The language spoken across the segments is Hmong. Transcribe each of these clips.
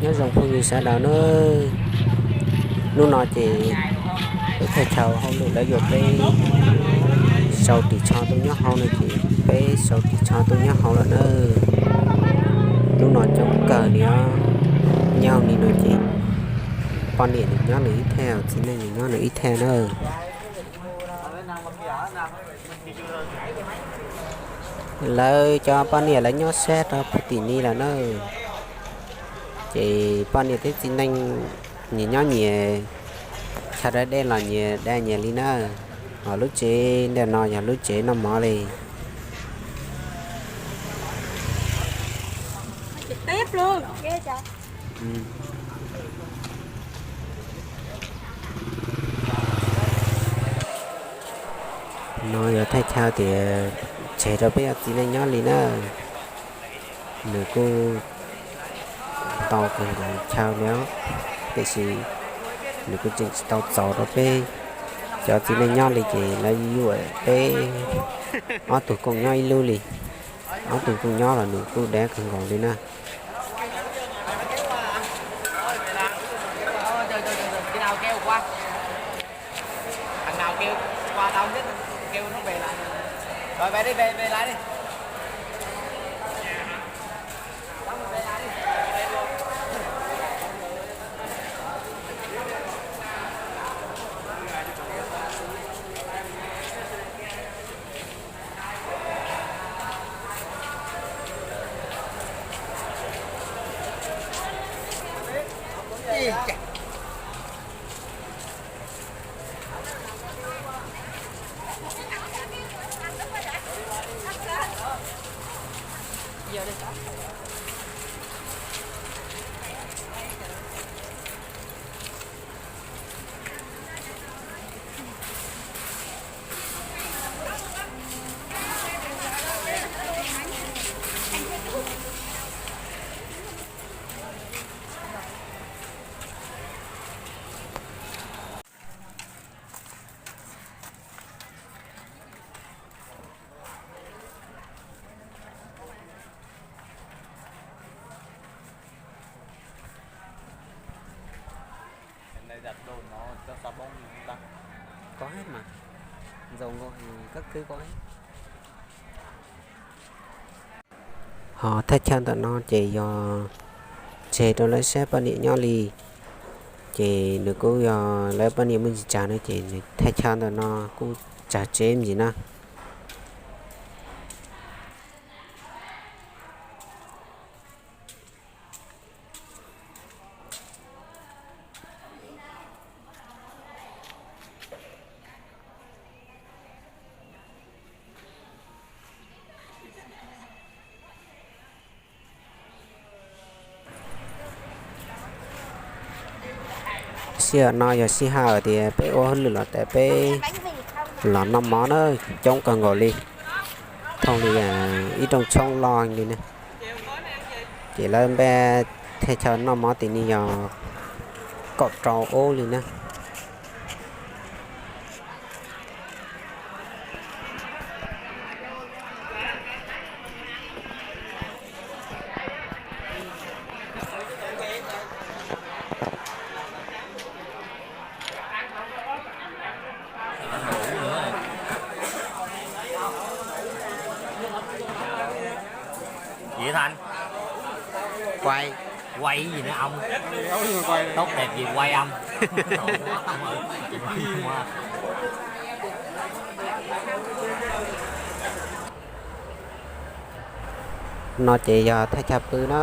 Nyob zoo phooj ywg sawv daws na, hnub no ces peb thaj chaw hauj lwm lawv yuav peb sau ris tsho tuaj nyob hauv no ces peb sau ris tsho tuaj nyob hauv lawm na. Hnub no coob kawg li os, nyob li no ces poj niam nws nyob nws ib thaj, txiv neej nws nyob nws ib thaj na. Lawv cov poj niam lawv nyob sab rau puag tim ni lawm na. Ces poj niam thiab txiv neej nyias nyob nyias, chaw dab dej los nyias dab nyias li na. Ho lub tsev ntawm no yog lub tsev noj mov li. No yog thaj chaw tias tseg rau peb cov txiv neej nyob li na. Nws kuj ntau kawg nkaus chaw li os, tiam sis nws kuj tseem tsis tau txaus rau peb cov txiv neej nyob li ces lawv yuam peb ob tug koom nyob ib lub li. Ob tug koom nyob los nws kuj deb kawg nkaus li na. Có hết mà. Dầu ngô thì các thứ có hết. Ho thaj chaw ntawm no ces yog tseg rau lawv sab poj niam nyob li. Ces nws kuj yog lawv poj niam muaj ntsis tsawg na ces nws thaj chaw ntawm no kuj tsawg tsev me ntsis na. Sij hawm no yog sij hawm tias peb ua hauj lwm los tas peb los noj mov na, coob kawg nkaus li, thooj li ib rooj tshoob loj li ne. Ces lawv npaj thaj chaw noj mov tim ni yog kaum rau ub li na. Gì Thành? Quay. Quay gì nữa ông? Tốt đẹp gì quay ông? No ces yog thaj chaw pw na.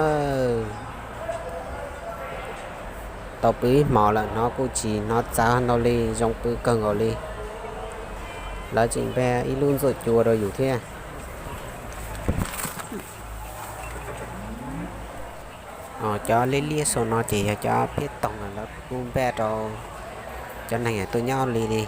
Tau pw ib hmos lawm hnov kuj tsis hnov txawv ntau li, zoo pw kawg nkaus li. Lawv tseem npaj ib lub ntxuam cua rau yus thiab. Cov liab liab saum no ces yog cov phiab toog, lawv kuj npaj rau cov neeg tuaj nyob li li.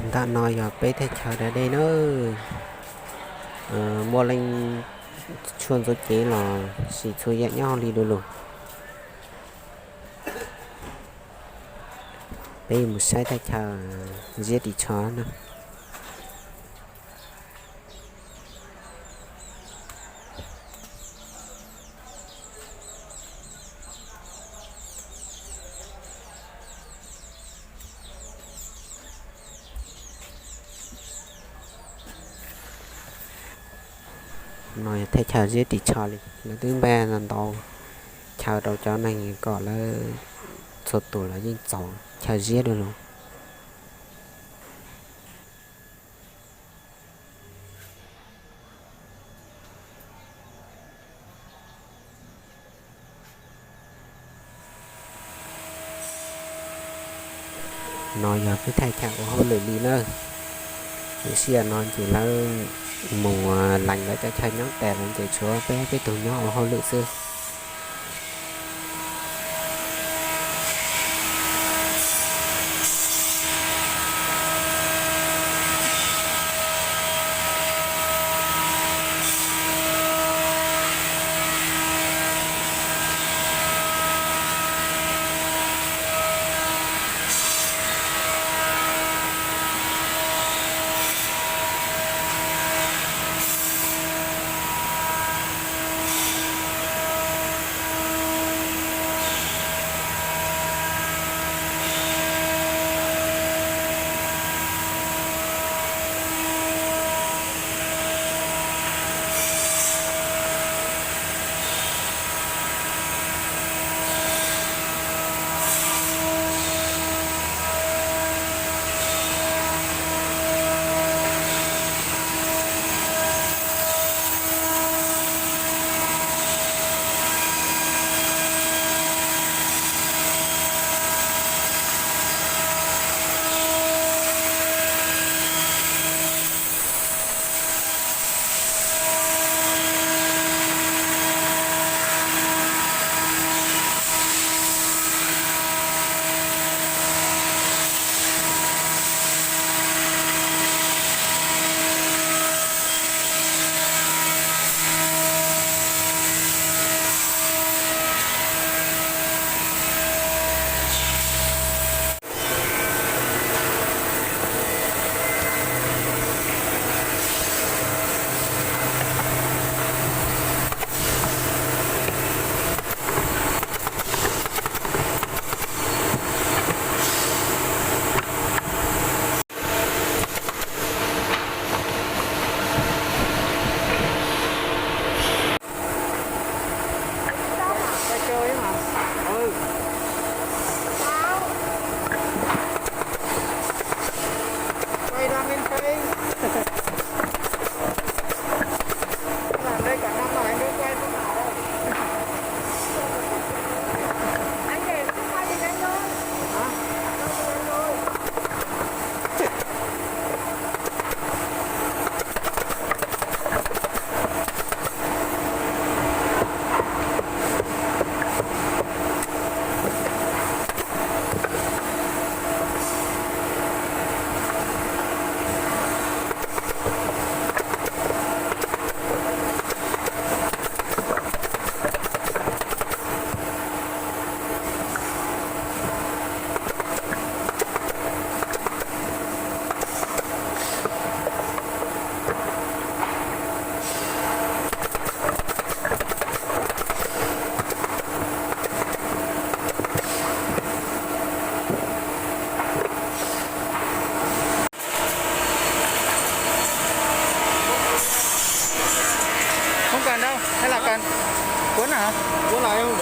Ntawm no yog peb teb chaws da dej na. Muaj leej tshuaj ntxuav cev los sim txhua yam nyob hauv li du lug. Peb mus saib thaj chaw ziab ris tsho na. No yog thaj chaw ziab ris tsho li, lawv twb npaj ntau chaw rau cov neeg kom lawv txhua tus los yeej txaus chaw ziab dua lug. No yog peb thaj chaw ua hauj lwm li na. Lub sij hawm no ces lawv mus lees lawv cov chaw nyob tas lawm ces tshuav peb peb tug nyob ua hauj lwm xwb. Không cần đâu, hay là cần? Cuốn hả? Cuốn này không?